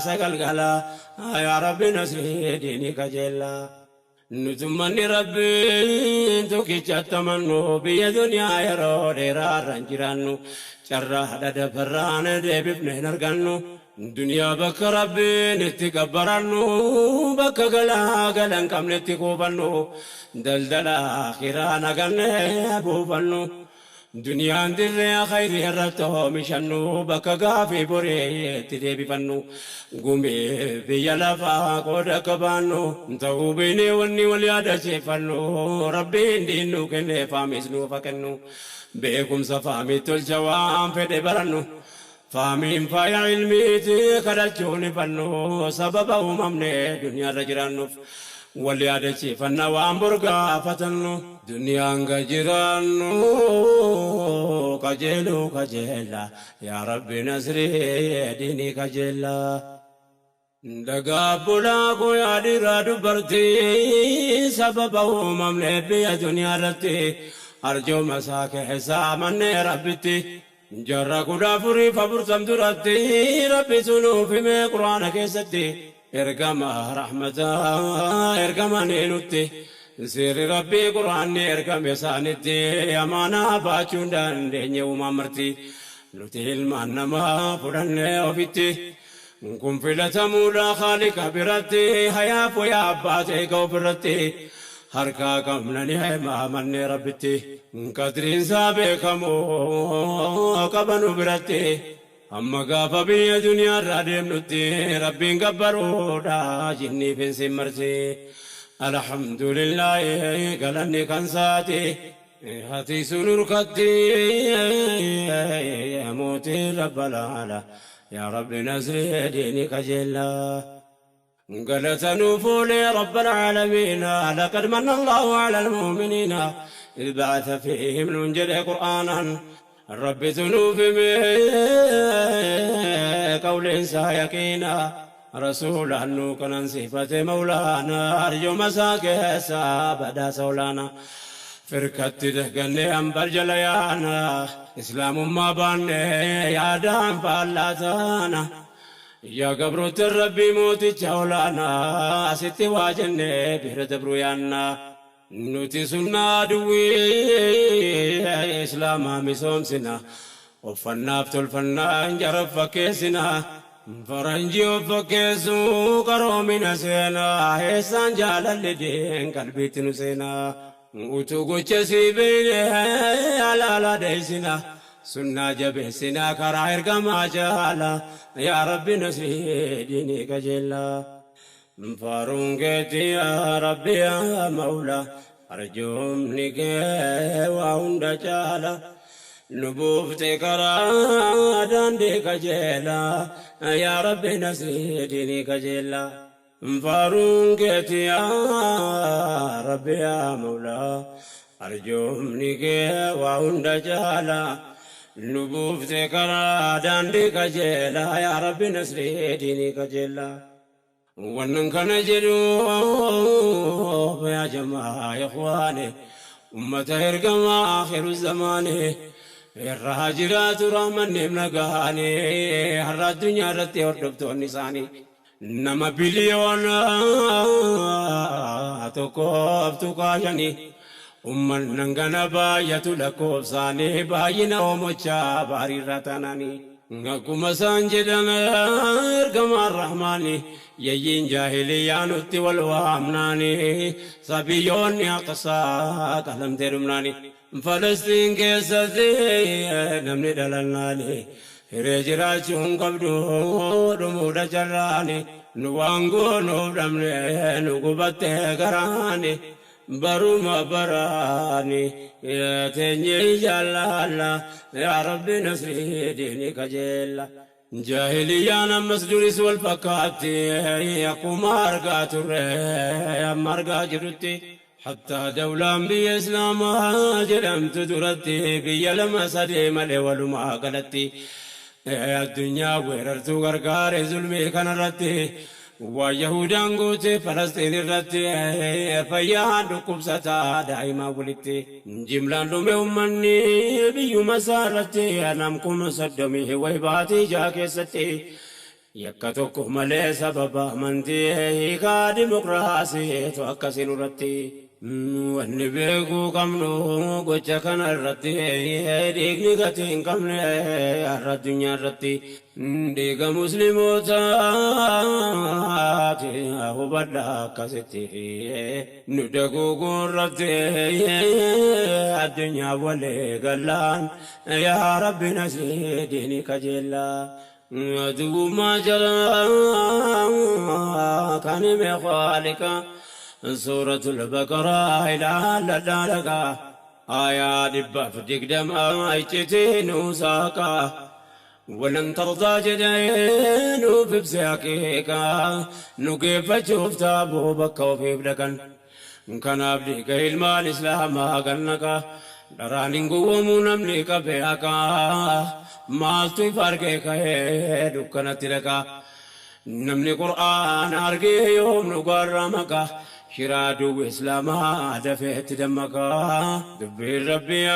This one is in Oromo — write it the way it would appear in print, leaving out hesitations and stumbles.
sagalgala yaa Rabbi nasrii diinii kajeella. Nutummanni Rabbiin tokkicha amannu biyya duniyaa yeroo dheeraarra hin jiraannu carraa dhadabarraan deebifne hin argannu. Duniyaa bakka Rabbiin itti gabbarannu bakka galaa gala hin qabnetti kuufannu daldala akhiraa naganne buufannu. Duniyaan dirree khayrii irratti oomishannu bakka gaafii borii itti deebifannu gumii biyya lafaa qooda qabaannu ta'uu beeknee wanni wal yaadachiifannu Rabbiin diinnu kennee faamis nuuf haa kennu beekumsa faamii tolcha waan fedhe barannu faamiin faaya ilmiiti kadhachuun ifannu sababa uumamne duniyaarra jiraannuuf wal yaadachiifanna waan borgaafatannu duniyaan ga jiraannu qajeeluu qajeella yaa Rabbi nasrii diinii qajeella. Dhagaa bulaa guyyaa dhiiraa dubartii sababa uumamne biyya duniyaa irratti arjooma isaa keessaa mannee Rabbitti jarra 1440 duratti Rabbi sunuuf himee Quraana keessatti ergama rahmataa ergama nutti seerri Rabbii Quraanni ergame isaanitti amaanaa baachuu hin dandeenye uumaan marti nuti ilmaan namaa fudhannee ofitti kun filatamuudha Khaaliqa biratti hayaaf wayaa abbaa ta'e ga'u ofirratti harkaa qabna ni himaa mannee Rabbitti qadriinsaa beekamu qabanu biratti amma gaafa biyya duniyaarraa deemnutti Rabbiin gabbaruudha jinniif hin simmarsi. Alhamdulillaahi galanni kan saati hati sunurkatti mootii rabbalaala yaa Rabbi nasrii diinii qajeella. galata nuuf oolee rabbal aalamiina laqad manna Allahu ala almu'miniina idh ba'atha fiihim nuun jedhe Qur'aanaan Rabbi tunuuf hime qawleensaa yaqiina rasuulaan nuu kanan sifate mawlaana arjooma isaa keessaa badhaasa olaana firkatti dagannee hambar jala yaana islaamummaa baanne yaadaan faallaa taana yaa gabroota Rabbii mooticha olaana asitti waa jennee bira dabruu yaanna. Nuti sunnaa duwwii islaamaa misoomsina uffannaaf tolfannaan jara fakkeessina faranjii of fakkeessuu qaroomina seenaa eessaan jaalalli deen qalbiitti nu seenaa utuu gocha sii beekne alaala deessina sunnaa jabeessina karaa ergamaa jaala yaa Rabbi nasrii diinii qajeella. Faaruun keetii yaa Rabbi yaa Mawla arjoomni kee waa hunda caala nu buufte karaa daandii qajeela yaa Rabbi nasrii diinii qajeella. Faaruun keetii yaa Rabbi yaa Mawla arjoomni kee waa hunda caala nu buufte karaa daandii qajeela yaa Rabbi nasrii diinii qajeella. Wannan kana jedhu yaa jamaa ikhwaani ummata ergamaa akhiru zamaani irraa jiraatu rahmanni nagaani har'a addunyaa irratti hordoftoonni isaanii nama biliyoona 1.5 ummannan kana baay'atu lakkoofsaanii baay'ina oomochaa baariirra taananii. Akkuma isaan jedhan ergamaan Rahmaani yayyiin jaahiliyyaa nutti wal waamnaani sabiyyoonni aqsaa qalamtee dhumnaani Falastiin keessatti namni dhalannaani hiree jiraachuu hin qabdu dhumuudha carraani nu waan goonuuf dhabne nu gubattee garaani baruma baraani teenyee jaallalla yaa Rabbi nasrii diinii qajeella. Jaahiliyyaan ammas duris wal fakkaatti akkuma argaa turre amma argaa jirrutti hattaa dawlaan biyya islaamaa jedhamtu duratti biyya lama sadee malee walumaa galatti addunyaa weerartuu gargaare zulmii kanarratti waa Yahudaan guute Falastiin irratti fayyaan dhukkubsataa daa'imaa walitti jimlaan dhume uummanni biyyuma isaa irratti nam 30,000 wayi baatii 6 keessatti Yakka tokko malee sababa amantii hiikaa dimokiraasiitu akkasii nurratti. Wanni beekuu qabnu gocha kana irratti dhiigni gatii hin qabne har'a addunyaa irratti dhiiga muslimootaati hubadha akkasitti nu daguuguu irratti addunyaa walii gallaan yaa Rabbi nasii diinii kajeellaa. Aduwwummaa jalaa kan hime khaalika. سورة البقرة إلى لدارك آيات بفدق دم أيتين وساقا ولن ترضى جدين في بساقيك نكيف شفت أبو بكر وفي بلكن كان أبليك المال إسلام أغنك درانين قوم نملك بياك ما تفرقك دكنت لك نمني قرآن أرقي يوم نقرمك شرادو إسلاما دفعت دمك دبي ربي.